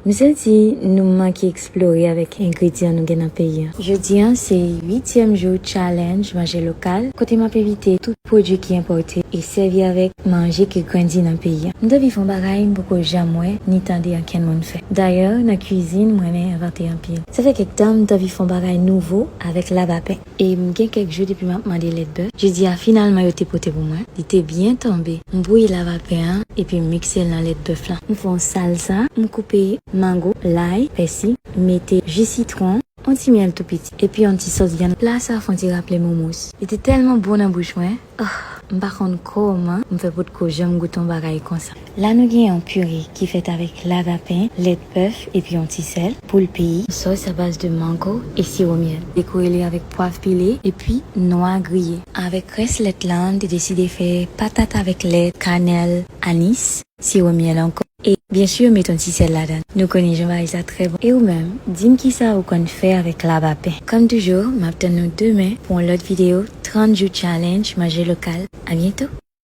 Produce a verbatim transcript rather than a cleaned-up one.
M santi nou manke eksplore avèk engredyan nou gen nan peyi a. Jodi a se uityèm jou challenge manje lokal, kote m ap evite tout pwodui ki enpòte e sèvi avèk manje ki grandi nan peyi a. M t anvi fè yon bagay m poko janm wè ni tande ankenn moun fè. Dayè, nan kwizin, m renmen envante anpil. Sa fè kèk tan m t anvi fè yon bagay nouvo avèk lavapen. E m gen kèk jou depi m ap mande lèt bèf. Jodi a, finalman, yo te pote pou mwen. Li te byen tonbe. M bouyi lavapen an, epi m mikse l nan lèt bèf lan. M fè yon salsa, m koupe mango, lay, pèsi, m mete ji sitwon, yon ti myèl tou piti, epi yon ti sòs vyann. Pla sa fè yon ti raple m houmous. Li te tèlman bon nan bouch mwen. Ah, m pa konn kòman m fè potko janm goute yon bagay konsa. La nou gen yon pire ki fèt avèk lavapen, lèt bèf, epi yon ti sèl, poul peyi, sòs a baz de mango e siwo myèl. Dekore li avèk pwav pile, epi nwa griye. Avèk rès lèt lan, m te deside fè patat avèk lèt, kanèl, anis, siwo myèl ankò. E byen si, met yon ti sèl ladan. Nou konnen jan bagay sa trè bon. E ou menm, di m kisa ou konn fè avèk lavapen. Kòm toujou, m ap tann nou demen pou yon lòt videyo trant jou challenge manje lokal. A byento!